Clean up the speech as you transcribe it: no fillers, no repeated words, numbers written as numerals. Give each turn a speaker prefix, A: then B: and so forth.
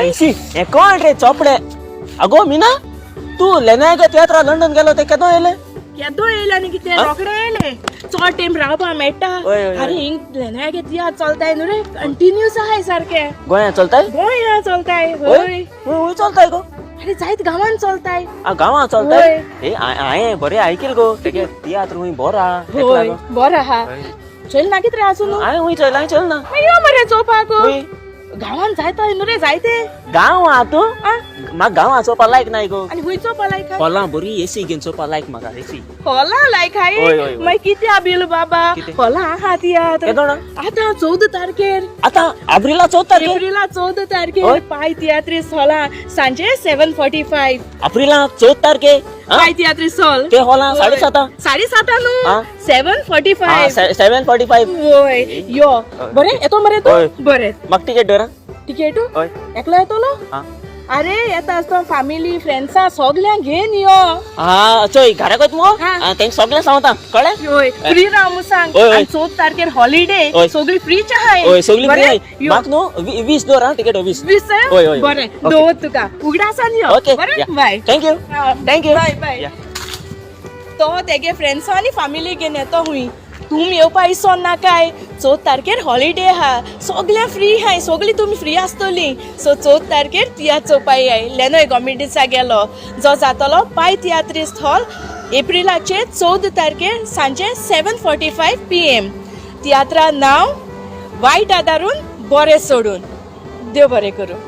A: आयशी हे कोण रे चोपडे? अगो मीना, तू लेनायका तियात्रा लंडन गेलो ते केदो येयले?
B: केदो येयले आनी कितें रोखडे येयले, चड टायम रावपा मेळटा.
A: हय, हय, हय.
B: अरे हिंग लेनायके तियात्र चलताय न्हू रे, कंटिन्यूस आहाय सारके.
A: गोंयांत चलताय?
B: गोंया चलताय.
A: हय.
B: हय.
A: हय चलताय गो?
B: अरे जायत गांवान चलताय.
A: आ गांवां चलताय?
B: हय.
A: ए हांवें बरें आयकील गो, तेगे तियात्र खूंय बरो आहा तेका
B: हय.
A: लागून.
B: बरो आहा.
A: हय.
B: चल ना कितें रे आसूं न्हू.
A: हांवें खूंय चोयला? हांवें चल ना.
B: मागीर यो मरे चोवपाक.
A: खंय?
B: गांवान जायता न्हू रे जायते.
A: गांव आहा तूं?
B: आ?
A: म्हाका गांवां चोवपा लायक नाय गो.
B: आनी खंय चोवपा लायक आहा?
A: हॉलां बरी एसी घेवन चोवपा लायक म्हाका एसी.
B: हॉलां लायक हाय?
A: हय, हय, हय.
B: मागीर कित्या बील बाबा?
A: कितें?
B: हॉलां आहा तियात्र.
A: केदोणा?
B: आतां 14 तारखेर.
A: आतां एप्रिला 14 तारखेर?
B: एप्रिला 14 तारखेर.
A: हय.
B: पाय तियात्रीस हॉलां सांजे 7:45.
A: एप्रिला 14 तारखेर आ?
B: पाय तियात्रीस हॉल.
A: ते हॉलां 7:30?
B: 7:30 न्हू,
A: आ?
B: 7:45.
A: 7:45.
B: वय यो. बरें येतो मरे
A: हय.
B: तूं? बरें.
A: म्हाका टिकेट धर.
B: टिकेटू?
A: हय.
B: एकलो येतलो?
A: हा.
B: अरे येता आसतना फामिली फ्रेंड्सा सगल्यांक घेवन यो.
A: हा चोय घराक वयता मुगो.
B: हा.
A: तेंका सगळें सांगता, कळ्ळें?
B: हय, फ्री राव म्हूण सांग.
A: हय, हय.
B: आनी 14 तारखेर हॉलिडे.
A: हय.
B: सगळी फ्रीच आहाय.
A: हय सगळी
B: बरें?
A: फ्री.
B: यो.
A: म्हाका न्हू 20 दवर हा टिकेट, 20.
B: 20?
A: हय, हय.
B: बरें.
A: ओके.
B: दवर तुका उगडासान यो.
A: ओके.
B: बरें, बाय.
A: Thank you. Thank you.
B: Bye bye.
A: या.
B: तो तेगे फ्रेंड्सां आनी फामिली घेवन येतो हुंय, तुमी येवपा इसोन नाकाय. 14 तारखेर हॉलिडे आहा, सगळ्यां फ्री आहाय, सगळीं तुमी फ्री आसतलीं. सो 14 तारखेर तियात्र चोवपा याय. लेनोय गॉमेडीसा गेलो जो जातलो पाय तियात्रिस्त हॉल, एप्रिलाचे 14 तारखेर सांजे 7:45 PM. तियात्रा नांव वायट आदारून बरें सोडून. देव बरें करूं.